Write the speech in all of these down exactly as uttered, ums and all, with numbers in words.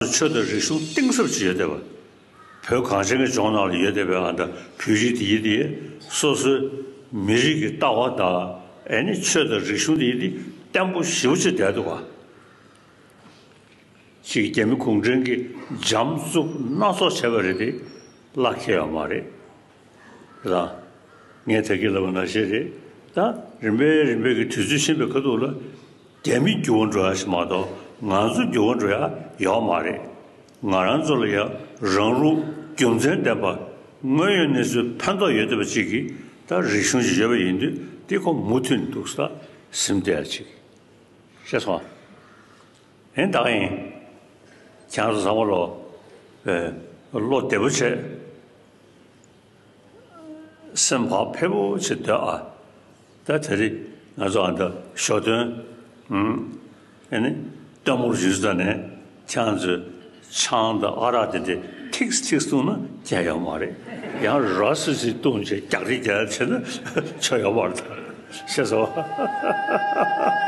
ཆོས་དང་རིག་གཞུང་གཏིང་ཟབ་ཅིག་ཡོད་བསྡད་པ། བོད་གངས་ཅན་གྱི་ལྗོངས་ནང་ལ་ཡོད་བསྡད་པའི་ཨ་ད་བོད་རིགས་དེ་ཡིན་དེ་སོ་སོའི་མི་རིགས་ཀྱི་ལྟ་བ་དང་ཨེ་ནི་ཆོས་དང་རིག་གཞུང་དེ་ཡིན་དེ་བརྟན་པོ་ཞེ་པོ་ཅིག་བསྡད་འདུག་ག་ཅིག་རྒྱ་མི་གུང་ཁྲན་གྱིས་འཇམ་རྩུབ་སྣ་ཚོགས་བྱས་པ་རེད་དེ་བླ་ཁེལ་ཡོད་མ་རེད། རེད་དང་། ངས་ད་གིན་ལབ་པ་ནང་བཞིན་རེད། ད་རིམ་པས་རིམ་པས་ཀྱི་དུས་ཚོད་ཕྱིན་པའི་ཁ་ཐུག་ལ་རྒྱ་མི་འགྱུར་བ་འགྲོ་ཡ་ཞིག་མ་གཏོགས་ང་ཚོ་འགྱུར་བ་འགྲོ་ཡ་ཡོད་མ་རེད། ང་རང་ཚོ་ལ་ཡ་རང་རུ་རྒྱུ་མཚན་ལྡན་པ་དངོས་ཡོད་གནས་ཚུལ་ཕན་ཐོགས་ཡོད་བསྡད་པ་ཅིག་གི་ད་རིག་གཞུང་ཞིག་ཡོད་པ་ཡིན་དུས་དེ་ཁོ་མུ་མཐུད་ནས་འདུག་ས་ཟིན་བསྡད་ཡ་ཅིག་ཤེས་སོང་། ཨེ་ད་ཡིན། ཁྱེད་ཚོ་ཚང་མ་ལོ། ཨེ། བློ་བདེ་པོ་བྱས། སེམས་བག་ཕེབས་པོ་བྱས་སྡོད་ཨ། ད་དེ་རིང་ང་ཚོ་ཨ་ད་ཞོ་སྟོན། ཨུམ། ཨེ་ནི། སྟོན་མོར་ཞུ་ས་ནས་ཁྱེད་ཚོས་ཆང་དང་ཨ་རག་དེ་དེ་ཐིགས་ཐིགས་བཏུང་ན་རྒྱག་ཡོད་མ་རེད། ཡང་ར་སི་སི་བཏུང་བྱས་རྒྱག་རེས་རྒྱག་བྱས་ན་ཆོ་ཡོད་མ་རེད། ཤེས་སོང་།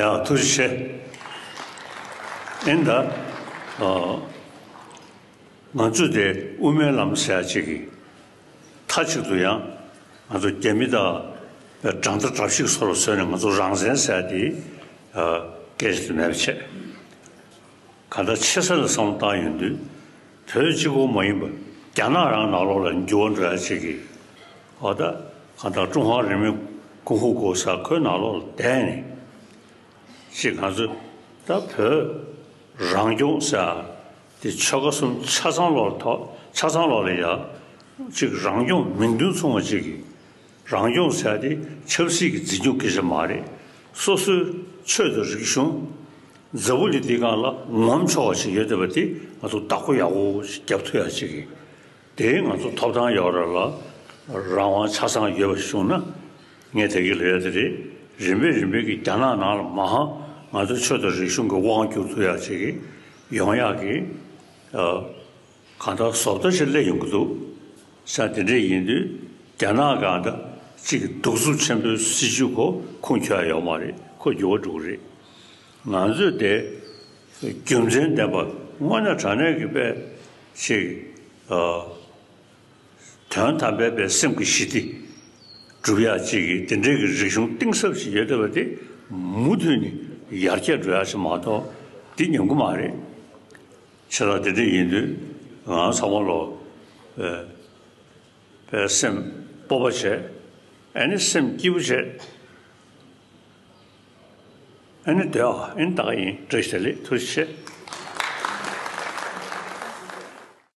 ཡ། ཐུགས་རྗེ་ཆེ། ཨིན་ད། ཨ། ང་ཚོས་དེ་དབུ་མའི་ལམ་ཟེར་ཡ་ཅིག་གི་མཐའ་གཅིག་ཏུ་ཡང་ང་ཚོ་རྒྱ་མི་དང་དགྲ་ཟླ་དགྲ་བཤིག་བཟོ་འདྲ་བཟོས་ནས་ང་ཚོ་རང་བཙན་ཟེར་ཡ་དེ་སྐད་ཆ་དེ་མེད་པ་བྱས། གང་ལྟར་ཆེ་ས་ལ་བསམ་བློ་བཏང་ཡོང་དུས་བོད་གཅིག་པོ་མ་ཡིན་པར་རྒྱ་ནག་རང་ནང་ལོགས་ལ་འགྱུར་བ་འགྲོ་ཡ་ཅིག་གི་འོ་ད་གང་ལྟར་ཀྲུང་ཧྭ་རིང་མོའི་ཀུང་ཧྥུ་གོ་ས་ཁོའི་ནང་ལོགས་ལ་བསྡད་ནས་ཅིག་ང་ཚོ་ད་བོད་རང་སྐྱོང་ཟེར་ཡ་དེ་ཆོལ་ཁ་གསུམ་ཆ་ཚང་ལོགས་ལ་ཐོག་ཆ་ཚང་ལོགས་ལ་ཡ་ཅིག་རང་སྐྱོང་མིང་དོན་མཚུངས་པ་ཅིག་གི་རང་སྐྱོང་ཟེར་ཡ་དེ་ཆབ་སྲིད་ཀྱི་འཛིན་སྐྱོང་སྐད་ཆ་མ་རེད། སོ་སོའི་ཆོས་དང་རིག་གཞུང་འཛམ་བུ་གླིང་འདིའི་སྒང་ལ་ངོམ་ཆོག་པ་ཞིག་ཡོད་བསྡད་པ་དེ་ང་ཚོ་བདག་པོ་ཡག་པོ་ཞིག་རྒྱབ་ཐུབ་ཡ་ཅིག་གི་དེ་ང་ཚོ་ཐོབ་ཐང་ཡོད་རེད་ལ་རང་དབང་ཆ་ཚང་ཡོད་པ་ཞིག་བྱུང་ན་ངས་དེ་གི་ལས་དེ་རེད། རིམ་པས་རིམ་པས་ཀྱི་རྒྱ་ནག་ནང་ལ་མ་ཧང་ང་ཚོ་ཆོས་དང་རིག་གཞུང་གི་དབང་བསྒྱུར་ཐུབ་ཡ་ཅིག་གི་ཡོང་ཡག་གི་ཨ། གང་ལྟར་བཟོ་ལྟ་ཞིག་སླེབས་ཡོང་གི་འདུག་ས། དེ་འདྲ་ཡིན་དུས་རྒྱ་ནག་གང་ལྟར་གཅིག་གི་གདུག་རྩུབ་ཆེན་པོའི་སྲིད་བྱུས་ཁོ་ཁུངས་འཁྱོལ་ཡ་ཡོད་མ་རེད། ཁོ་འགྱུར་བ་འགྲོ་གི་རེད། ང་ཚོས་དེ་རྒྱུ་མཚན་ལྡན་པ་དངོས་གནས་དྲང་གནས་ཀྱི་དཔེ་ཅིག་ཨ། དོན་དམ་པའི་དཔེ་སེམས་ཀྱི་ཞི་བདེ་སྒྲུབ་ཡ་ཅིག་གི་དེ་འདྲའི་གི་རིག་གཞུང་གཏིང་ཟབ་ཅིག་ཡོད་བསྡད་པ་དེ་མུ་མཐུད་ནས་ཡར་རྒྱས་འགྲོ་ཡ་ཅིག་མ་གཏོགས་འདི་ཉམས་ཀྱི་མ་རེད། བྱས་ཙང་དེ་འདྲ་ཡིན་དུས་ང་ཚང་མ་ལོ། ཨེ། པའི་སེམས་སྤོབས་པ་བྱས། ཨ་ནི་སེམས་སྐྱིད་པོ་བྱས། ཨ་ནི་སྡོད་ཨ། ཨ་ནི་ད་ག་ཡིན། བཀྲ་ཤིས་བདེ་ལེགས། ཐུགས་རྗེ་ཆེ།